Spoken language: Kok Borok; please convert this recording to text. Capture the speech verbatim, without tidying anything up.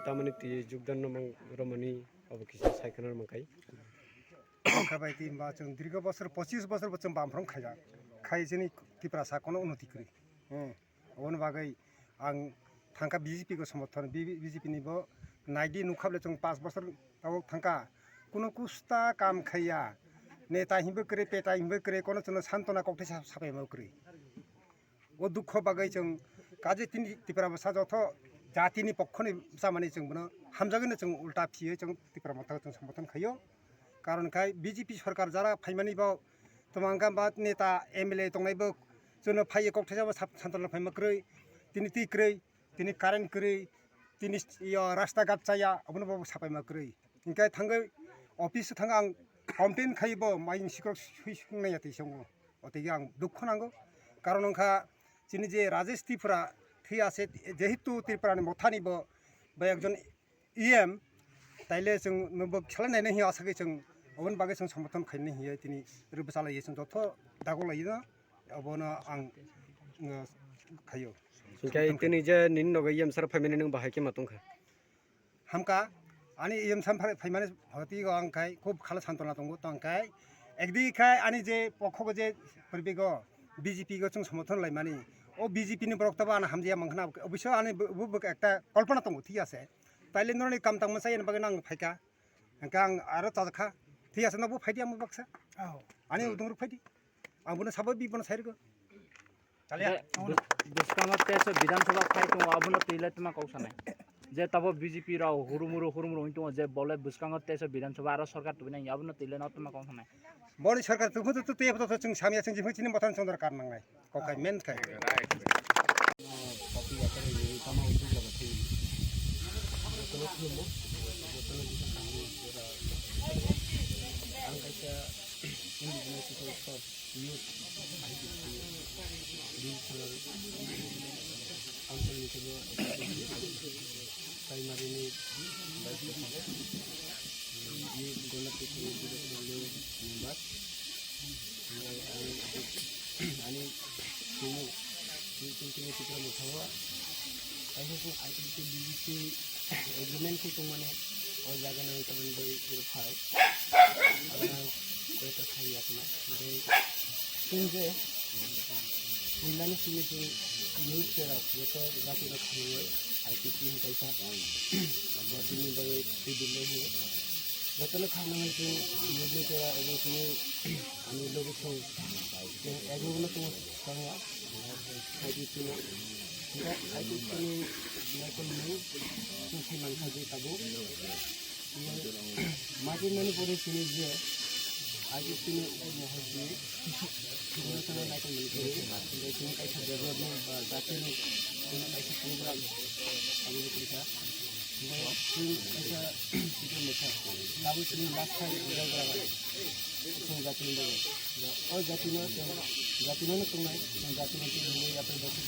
Tamani twi jogdan no mang romani obo kisa sai khna mang kai. Kha bai twi ba chwng dirgo bosor, pochis bosor bo chwng bam phrwng khaijak. Khai chini Tiprasa kono unnoti kwrwi. Hmm. Oboni bagwi ang thangkha B J P ko somorthon, B-, B J P ni bo naidi nukha bole chwng panch bosor tabok thangkha. Kuno kusta kam khaiya. Neta hinbo kwrwi, peta hinbo kwrwi, kono chwngno santona kokthai sa-, sapaima kwrwi. O dukho bagwi chwng kaje tini Tipra bwsa jotho jatini pokhoni bwsa mani chwng bono hamjagwino chwng ulta phiyo chwng Tipra Motha chwng somorthon khaio. Karon khai B J P sorkar jara phaimani bo twmang kha ba neta M L A tongnai bo chwngno phaiye kokthaisa bo sap-, santona phaima kwrwi, tini twi kwrwi, tini current kwrwi, tini yo rasta ghat chaya, obono bo sapaima kwrwi. Hinkhe thangwi office o thangwi ang complain khai bo mai sikrok sui sung nai ya twi songo. Otigi ang dukho nango. Karon wngkha chini je Rajesh Tripura thwi ase, jehetu Tripura ni mothani bo, bo ekjon E M, taile chwng nwbo khelai nai hinwi asagwi chwng oboni bagwi chwng somorthon khainai hinwi tini rwbwchalai chwng jotho dagok lai no obono ang, uh, khaio. Hinkhe tini je nini nogo E M sir phaimani nwng bahai khe ma tongkha? Hamkha, ani E M sir phai-, phaimani hoti go ang khai khub khala santona tongo tong khai. Ekdi khai ani je pokhogo je purbigo B J P go chwng somorthon laimani. O B J P ni borok tobo ano hamjaya mankha na, obwsyo ani bo, bo, bo ekta kolpona tongo, thik ase. Taile noroni kam tangma chayani bagwi nang phaikha. Hingkhe ang aro chajakha. Thik ase, nokbo phaidi, ang baksa. Oh. Ani udung rok phaidi. Ang bono sabo bi bono sairwgo. Talia. Je bus-, bwskango teso Bidhan Sabha phai tongo, abono twi le tma kok sanai. Je tabo B J P rok hurumuru, hurumuru wng tongo, je bole bwskango teso Bidhan Sabha aro sorkar tubinai, abono twi le no tma kok sanai. Boni sorkar tubui to, to, to, to, chwng samya chwng jimui chini mothani chwng dorkar nangnai. Kokai men kai. Ang kaisa indigenous people for youth, regional council ni tebo primary ni vice president, youth gonna people member. Ani, ani, ani, tini, tini, tini, Tipra Motha o, kaisa khe I P T B J P agreement khe tongmani, o jaga no tamni bai phai. Aboni koi ta khai yakna. Tei, tini je, puilani simi tini youth cherok, joto jati no khamwi, I P T hwn kaisa, jati ni bagwi twi bilai hwn. Jotono kha nangwi chwng nugwi tera abo chini ani logi song chwng ego no tong tongya. Haidi chini ida haidi chini Michael Mung chwng thai mankha je tabuk. Mati mani pore chini je haidi chini mohor chini. Chini sana naikol mani kiri, chini kaisa development ba jatini chini kaisa program, abo kiri ka. Chini kaisa chini motha, labo chini last time result bara. Chini jatini bagai. O jatino, jatino no tongnai, jatino chini yapri basi.